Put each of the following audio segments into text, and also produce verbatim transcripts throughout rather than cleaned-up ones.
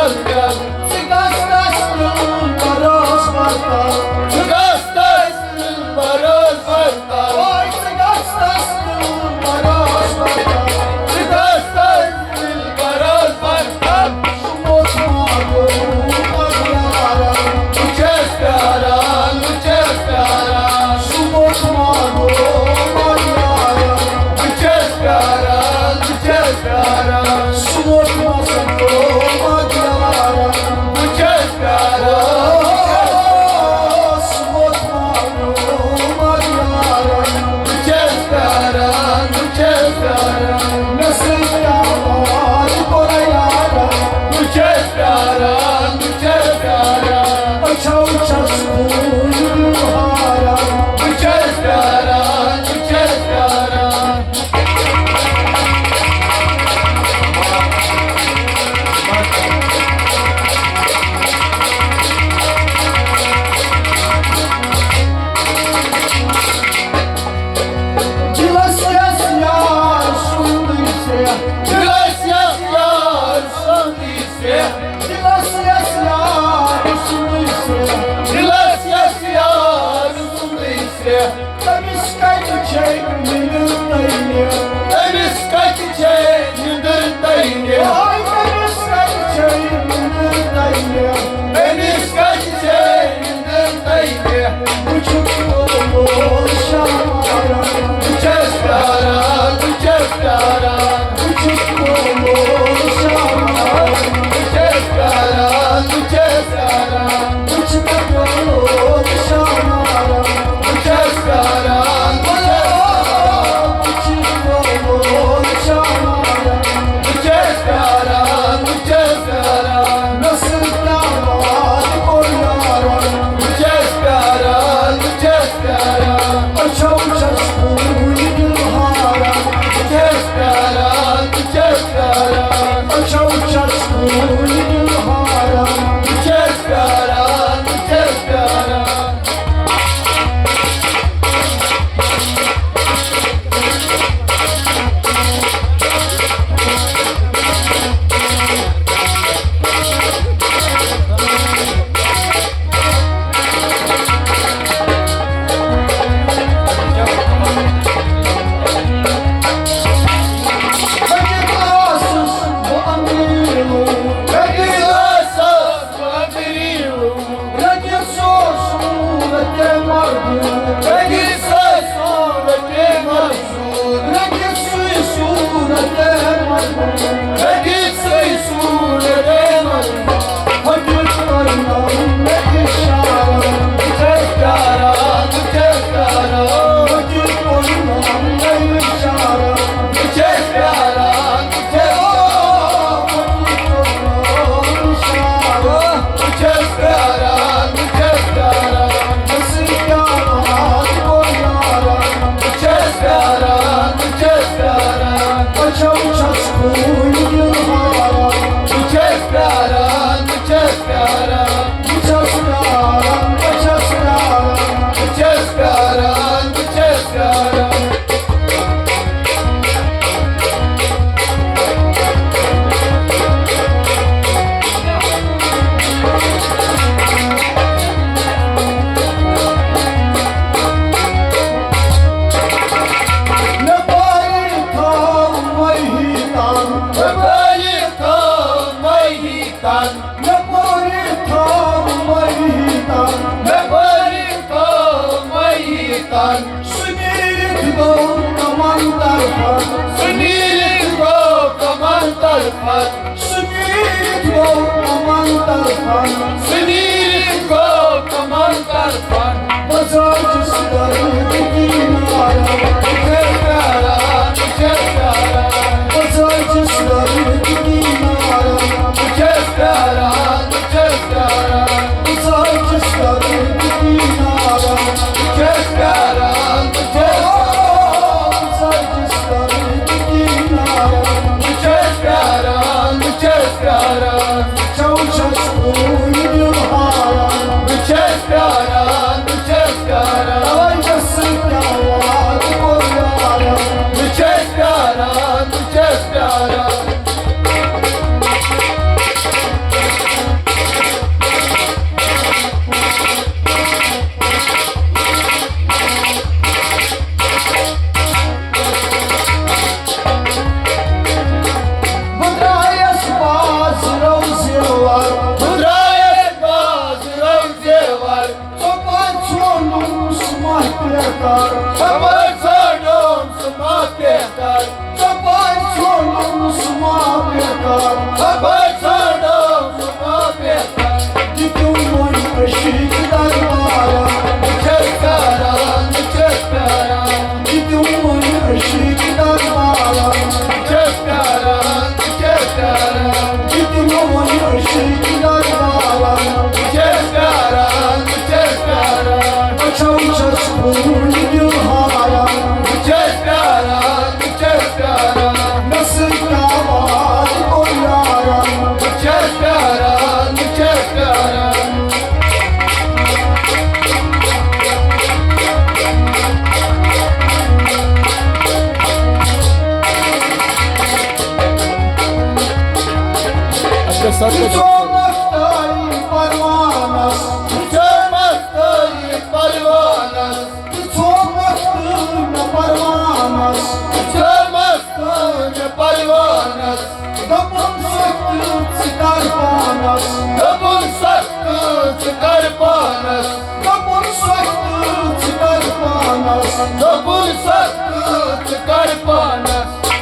ژٕ گژھ تسلیم بروس برتاو۔ ژٕ گژھ تسلیم بروس برتاو۔ اوے ژٕ گژھ تسلیم بروس برتاو۔ ژٕ گژھ تسلیم بروس برتاو۔ سُہ موت ما گوٚو مگر یارا۔ بہٕ چھَس پیاران، بہٕ چھَس پیاران۔ سُہ موت ما گوٚو مگر یارا۔ بہٕ چھَس پیاران، بہٕ چھَس پیاران۔ سُہ موت ما سَمکھیو مگر یارا۔ بہٕ چھَس پیاران۔ سُہ موت ما گوٚو مگر یارا۔ بہٕ چھَس پیاران، بہٕ چھَس پیاران۔ مےٚ سۭتۍ کیٛاہ وعدٕ کوٚر یارا۔ بہٕ چھَس پیاران، بہٕ چھَس پیاران۔ أچھو چھَس خوٗن دیُن ہاران۔ بہٕ چھَس پیاران، بہٕ چھَس پیاران۔ دِلس یس یار سُنٛدٕے سیٚکھ۔ دِلس یس یار سُنٛدٕے سیٚکھ۔ دِلس یس یار سُنٛدٕے سیٚکھ۔ دِلس یس یار سُنٛدٕے سیٚکھ۔ تٔمِس کتہِ چھے نِندٕر تٔلہِ؟ تٔمِس کتہِ چھے نِندٕر تٔلہِ؟ ہاے، تٔمِس کتہِ چھے نِندٕر تٔلہِ؟ تٔمِس کتہِ چھے نِندٕر تٔلہِ؟ بہٕ چھُس لول شاران۔ بہٕ چھَس پیاران، بہٕ چھَس پیاران۔ بہٕ چھُس لول شاران۔ بہٕ چھَس پیاران، بہٕ چھَس پیاران۔ بہٕ چھُس لول شاران۔ بہٕ چھَس پیاران، بہٕ چھَس پیاران۔ بہٕ چھُس لول شاران۔ بہٕ چھَس پیاران، بہٕ چھَس پیاران۔ مےٚ سۭتۍ کیٛاہ وعدٕ کوٚر یارن۔ بہٕ چھَس پیاران، بہٕ چھَس پیاران۔ أچھو چھَس خوٗن دیُن ہاران۔ بہٕ چھَس پیاران، بہٕ چھَس پیاران۔ أچھو چھَس خوٗن دیُن ہاران۔ بہٕ چھَس پیاران، بہٕ چھَس پیاران۔ مےٚ پوری تھاو مٔہی تن۔ مےٚ پوری تھاو مٔہی تن۔ سُہ نیٖرِتھ گوٚو کمن طرفن۔ سُہ نیٖرِتھ گوٚو کمن طرفن۔ سُہ نیٖرِتھ گوٚو کمن طرفن۔ سُہ نیٖرِتھ گوٚو کمن طرفن۔ بہٕ ژاجس درد کِنارن۔ بہٕ چھَس پیاران، بہٕ چھَس پیاران۔ بہٕ ژاجس درد کِنارن۔ بہٕ چھَس پیاران، بہٕ چھَس پیاران۔ بہٕ ژاجس درد کِنارن۔ بہٕ چھَس پیاران، بہٕ چھَس پیاران۔ بہٕ ژاجس درد کِنارن۔ بہٕ چھَس پیاران، بہٕ چھَس پیاران۔ چھَو چھَس خوٗن دیُن خبر ژھانڈم سُہ ما پیکار، خبر ژھانڈم سُہ ما پیکار، خبر ژھانڈم سُہ ما پیکار۔ یہِ تِم وۄنۍ عشیٖق دربارا، بہٕ چھَس پیاران، بہٕ چھَس پیاران۔ یہِ تِم وۄنۍ عشیٖق دربارا، بہٕ چھَس پیاران، بہٕ چھَس پیاران۔ یہِ تِم وۄنۍ عشیٖق دربارا، بہٕ چھَس پیاران، بہٕ چھَس پیاران۔ وٕچھو چھَس خوٗن دِل ہاران، بہٕ چھَس پیاران، بہٕ چھَس پیاران۔ مےٚ سۭتۍ کیٛاہ وعدٕ کوٚر یارن، بہٕ چھَس پیاران، بہٕ چھَس پیاران۔ اچھا، سر، ژٕ چھُکھ مستٲیی پروانس، ژٕ چھُکھ مستٲیی پروانس، ژٕ چھُکھ مستٲیی پروانس، ژٕ چھُکھ مستٲیی پروانس۔ دوٚپُن سَتھ ژٕ کر پانس، دوٚپُن سَتھ ژٕ کر پانس، دوٚپُن سَتھ ژٕ کر پانس، دوٚپُن سَتھ ژٕ کر پانس۔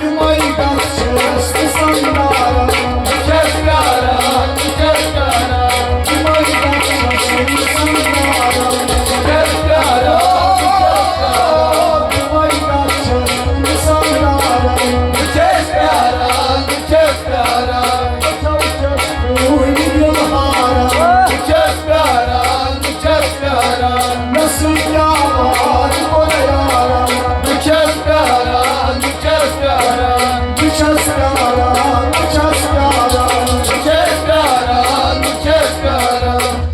تِمَے گژھِ چھَس تہٕ سندارن۔ بہٕ چھَس پیاران، بہٕ چھَس پیاران۔ تِمَے گژھِ چھَس تہٕ سندارن۔ بہٕ چھَس پیاران، بہٕ چھَس پیاران۔ تِمَے گژھِ چھَس تہٕ سندارن۔ بہٕ چھَس پیاران، بہٕ چھَس پیاران۔ وٕچھو چھَس خوٗن دِل ہاران۔ بہٕ چھَس پیاران، بہٕ چھَس پیاران۔ مےٚ سۭتۍ کیٛاہ وعدٕ کوٚر یارن۔ بہٕ چھَس پیاران، بہٕ چھَس پیاران۔ بہٕ چھَس پیاران، بہٕ چھَس پیاران۔ بہٕ چھَس پیاران، بہٕ چھَس پیاران۔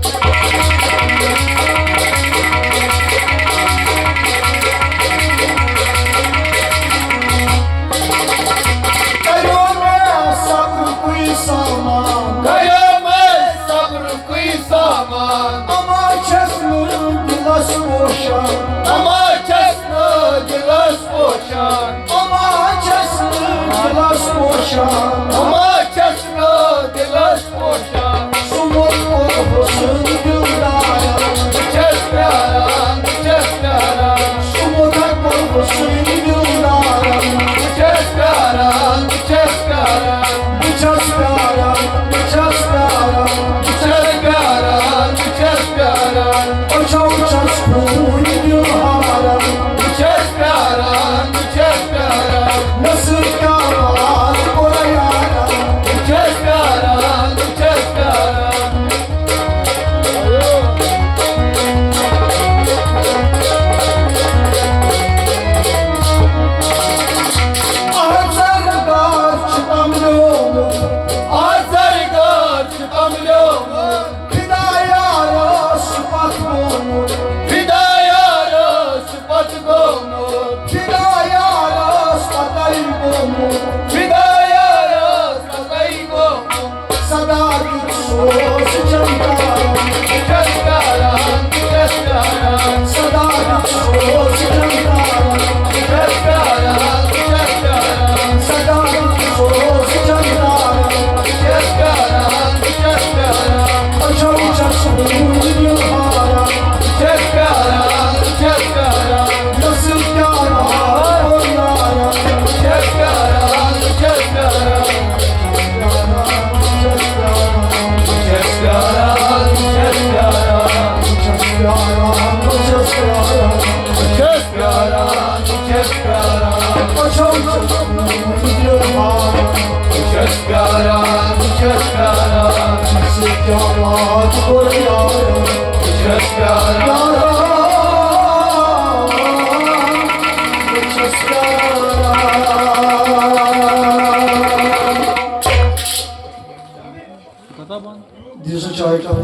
کَریو مےٚ صبرُکُے سامان۔ کَریو مےٚ صبرُکُے سامان۔ اما چھَس نہٕ دِلَس پوشان۔ اما چھَس نہٕ دِلَس پوشان۔ اما چھَس نہٕ دِلَس پوشان۔ اما چھَس نہٕ دِلَس پوشان۔ سُہ ووت کوٚر حُسن دِلدارَن۔ بہٕ چھَس پیاران، بہٕ چھَس پیاران۔ سُہ ووت کوٚر حُسن دِلدارَن۔ بہٕ چھَس پیاران، بہٕ چھَس پیاران۔ بہٕ چھَس پیاران، بہٕ چھَس پیاران۔ بہٕ چھَس پیاران، بہٕ چھَس پیاران۔ أچھو چھَس خوٗن دِل ہاران۔ بہٕ چھَس پیاران، بہٕ چھَس پیاران۔ مےٚ سۭتۍ کیٛاہ وعدٕ کوٚر یارن۔ بہٕ چھَس پیاران، بہٕ چھَس پیاران۔ آزرگار چھُ تملیومُت۔ آزرگار چھُ تملیومُت۔ فدا یارس پتھ گوٚمُت۔ فدا یارس پتھ گوٚمُت۔ فدا یارس پتھے گوٚمُت۔ فدا یارس پتھے گوٚمُت۔ صدا دیُت سوز جنتارن۔ بہٕ چھَس پیاران، بہٕ چھَس پیاران۔ صدا دیُت سوز جنتارن۔ بہٕ چھَس پیاران، بہٕ چھَس پیاران۔ صدا دیُت سوز جنتارن۔ بہٕ چھَس پیاران، بہٕ چھَس پیاران۔ أچھو چھَس خوٗن دِل ہاران۔ بہٕ چھَس پیاران، بہٕ چھَس پیاران۔ مےٚ سۭتۍ کیٛاہ وعدٕ کوٚر یارن۔ بہٕ چھَس پیاران، بہٕ چھَس پیاران۔ بہٕ چھَس پیاران، بہٕ چھَس پیاران۔ بہٕ چھَس پیاران، بہٕ چھَس پیاران۔ بہٕ چھَس پیاران، بہٕ چھَس پیاران۔ أچھو چھَس خوٗن دِل ہاران۔ بہٕ چھَس پیاران، بہٕ چھَس پیاران۔ مےٚ سۭتۍ کیٛاہ وعدٕ کوٚر یارن۔ بہٕ چھَس پیاران۔ یارن، بہٕ چھَس پیاران۔